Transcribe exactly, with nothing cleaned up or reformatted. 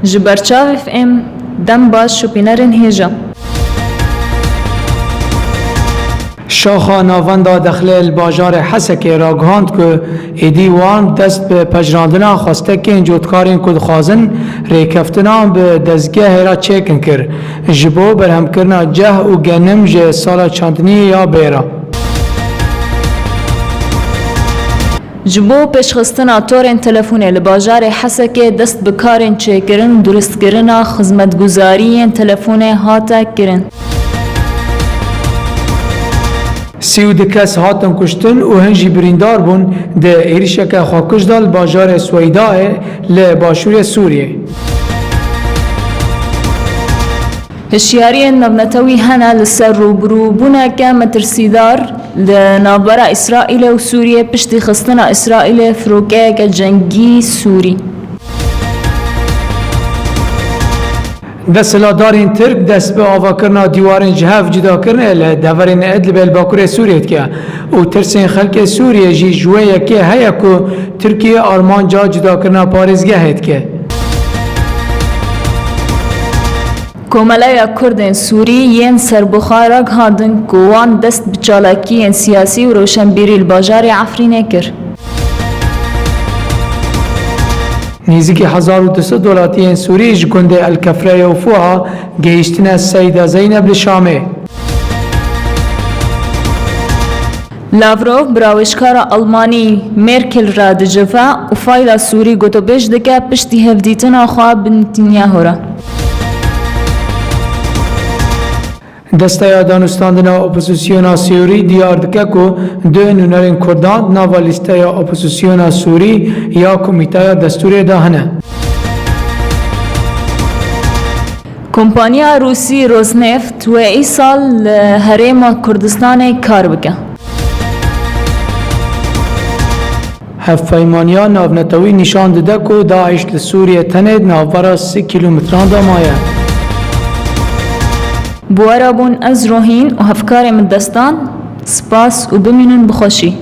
Ji ber çavê F M, dem baş şopînerên hêja. Şaxa Navenda Dexlê li bajarê Hesekê ragihandî ku êdî wan dest bi pejirandina xwestekên cotkarên ku dixwazin rêkeftinan bi dezgehê re çêkin kir, ji bo berhemkirina ceh û genim ji sala çandiniyê ya bê re. Ji bo pêşxistina torên telefonê li bajarê Hesekê dest bi karên çêkirin, durustkirina xizmetguzariyên telefonê hate kirin. Sî û du kes hatin kuştin û hin jî birîndar bûn di êrişeke xwekuj de li bajarê Sweydaê li başûrê Sûriyê. Hişyariyên navnetewî hene li ser rûbirûbûneke metirsîdar li navbera Îsraîlê û Sûriyê piştî xistina Îsraîlê firokeyeke cengî Sûrî. Desthilatdarên Tirk dest bi avakirina dîwarên ji hev cudakirinê li deverên Idlibê li bakurê Sûriyê dike û tirsên xelkê Sûriyê jî ji wê yekê heye ku Tirkiye armanca cudakirina parêzgehê dike. Komeleya Kurdên Sûrî yên serbixwe ragihandin ku wan dest bi çalakiyên siyasî û rewşenbîrî li bajarê Efrînê kir. Nêzîkî hezar û du sed welatiyên Sûrî ji gundê El Kefreyê û Fuha gehiştine Seyda Zeyneb li Şamê. Lavrov bi rawêjkara Almanî Merkel re dicive û fayda Sûrî gotûbêj dike piştî hevdîtina xwe bi Netanyahu re. Desteya Danûstandina Opozîsyona Sûrî diyar dike ku du nûnerên Kurdan di nava lîsteya opozîsyona Sûrî ya Komîteya Destûrê de hene. Kompanya Rûsî Rosneft wê îsal li Herêma Kurdistanê kar bike. Hevpeymaniya navnetewî nîşan dide ku DAIŞ li Sûriyê tenê di navbera sî kîlometran de maye. Bi we re bûn ez Rohîn û hevkarê min Destan. Spas û bimînin bi xweşî.